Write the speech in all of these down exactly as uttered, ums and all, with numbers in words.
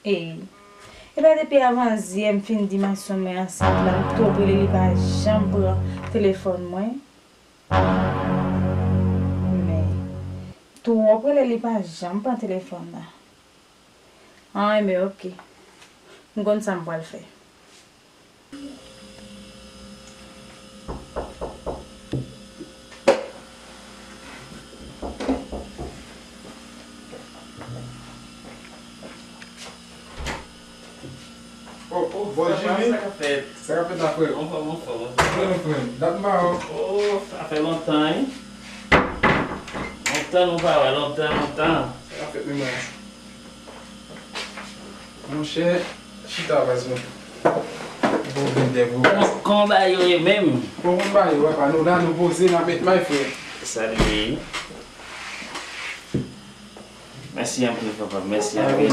Ey, epa depi avan yè m fin di mason mwen ansent la, m twòp rele li pa janm pran telefòn mwen. Men, twòp rele li pa janm pran telefòn la. An, enben, oke. M konn sa m pral fè. Oh, oh, bòs Jimmy. Sa k ap fèt? Sa k ap fèt la, frè? Anfòm, anfòm, anfòm. Frè m, frè m. Dat m pa wè w. Oh, sa fè lontan, wi. Lontan nou pa wè, lontan, lontan. Sa k ap fèt menm la? Monchè, chita baz mwen. Bon, vin dèyè pou. Kòman, kòman bagay yo ye menm? Bon, bon bagay yo, papa, nou la, nou poze, n ap met may, frè. Salye. Mèsi anpil, papa, mèsi anpil.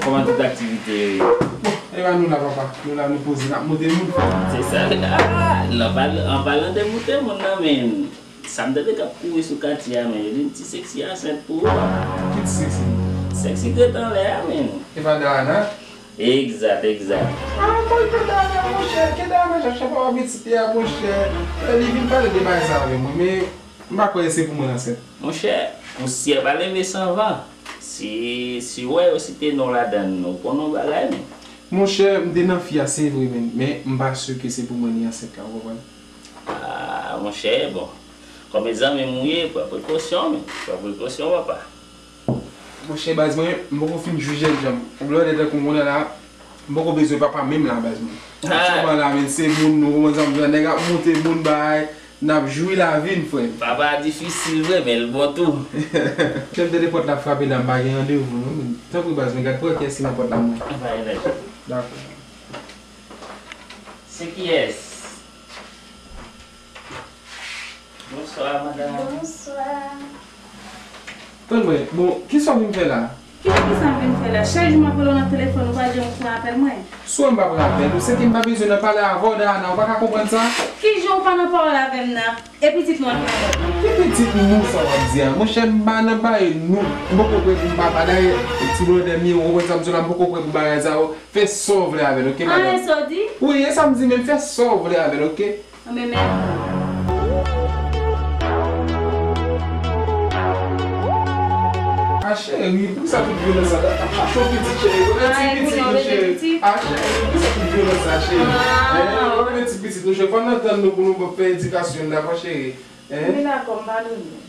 Kòman tout aktivite yo ye? Bon, e pa nou la, papa, nou la, nou poze, n ap moute moun. Se sa, ah, nan pal-, an palan de moute moun nan, men. Sa m tande k ap kouri sou katye a, men yo di m Ti Sexy ansent pou ou, papa. Ki Ti Sexy? Sexy k ret anlè a, men. E pa Dayana? Egzat, egzat. Ah, mwen kwè Dayana, monchè. Ke Dayana, chèche papa pitit li a, monchè. Lè li vin pale de bagay sa avè mwen, men m pa kwè se pou mwen l ansent. Monchè, pousyè pa leve san van. Si, si w wè yo site non w ladan l, ou konn yon bagay, men. Monchè, m te nan fi a, se vre, men, men m pa si ke se pou mwen li ansent la, ou konprann? Ah, monchè, bon. Kòm e zanmi m ou ye, pran prekosyon, men. Pran prekosyon, papa. Monchè, baz mwen, m poko fin jwi jènjan. Ou blòdè tankou m konnen la, m poko bezwen papa menm la, baz mwen. Ah. Aktyèlman la, men, se moun nou, ou konprann sa m di w la, nèg ap moute moun bay, n ap jwi lavi n, frè m. Papa difisil vre, men l bon tou. Monchè, m tande pòt la frape la, m pa gen randevou, non, men. Tanpri, baz mwen, gad pou wè kiyès ki nan pòt la, mwen. Pa gen danger. Dakò. Se kiyès? Bonswa, madanm. Bonswa. Tann mwen, bon, kisa w vin fè la? Ki, kisa m vin fè la? Chak jou m ap rele w nan telefòn, ou pa janm pran apèl mwen. Sou m pa pran apèl ou, se ke m pa bezwen nan pale avè w, Dayana, ou pa ka konprann sa? Kijan ou pa nan pawòl avè m nan? E pitit nou an ki nan pòt la? Ki pitit nou sa w ap di a? Monchè, m pa nan pale nou. M poko prè pou m papa. Dayè, ti blòdè m ye, ou konprann sa m di w la, m poko prè pou bagay sa yo. Fè sa w vle avè l, oke, madanm? Ah, e sa w di? Wi, e sa m di menm, fè sa w vle avè l, oke? Anben, mèt. Ah, cheri, poukisa tout vyolans sa? N ap chache yon pitit, cheri. Rele ti pitit nou, cheri. Ah, cheri, poukisa tout vyolans sa, cheri? Ah. Eh, rele ti pitit nou, cheri. Fò n antann nou pou nou fè edikasyon n dakò, cheri. Eh? Wi, dakò, m padone.